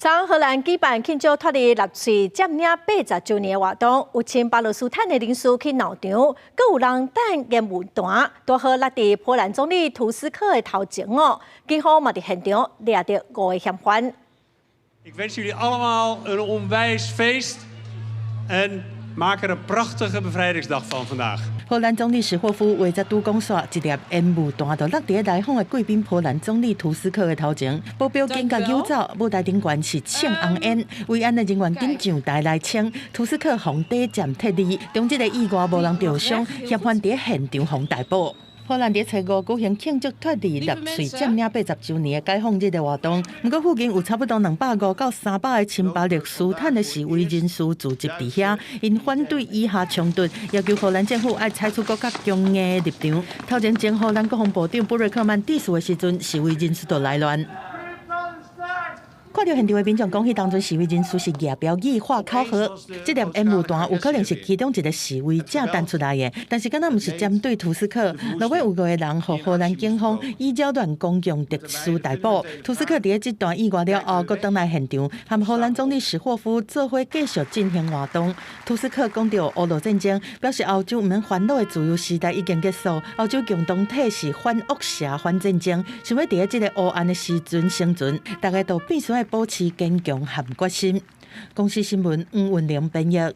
昨荷蘭舉辦慶祝脫離納粹佔領80週年的活動，有親巴勒斯坦的人士去鬧場，閣有人擲煙霧彈，拄好落佇波蘭總理圖斯克的頭前哦，警方嘛佇現場掠著五个嫌犯。 Ik wens jullie allemaal een onwijs feest en maak er een prachtige bevrijdingsdag van vandaag. 荷蘭總理史霍夫話才拄講煞，一粒煙霧彈就落佇來訪的貴賓波蘭總理圖斯克的頭前，保鏢緊共揪走，舞台頂懸是衝紅煙，維安的人員緊上台來清，圖斯克予短暫撤離，當這个意外無人著傷，嫌犯佇現場予逮捕。荷蘭佇初五舉行慶祝脫離納粹佔領80週年的解放日的活動，毋過附近有差不多250到300個親巴勒斯坦的示威人士聚集佇遐，𪜶反對以哈衝突，要求荷蘭政府愛採取閣較強硬的立場。頭前前荷蘭國防部長布瑞克曼致辭的時陣，示威人士就來亂。看著現場的民眾講，彼當陣示威人士是舉標語、喊口號，這粒煙霧彈有可能是其中一個示威者彈出來的，但是敢若毋是針對圖斯克。落尾有五個人予荷蘭警方以擾亂公共秩序逮捕。圖斯克佇這段意外了後，閣轉來現場，和荷蘭總理史霍夫做伙繼續進行活動。圖斯克講著烏俄戰爭，表示歐洲毋免煩惱的自由時代已經結束，歐洲共同體是反惡邪、反戰爭，想欲佇這个黑暗的時陣生存，大家都必須愛保持堅強和決心。公視新聞黃雲玲編譯。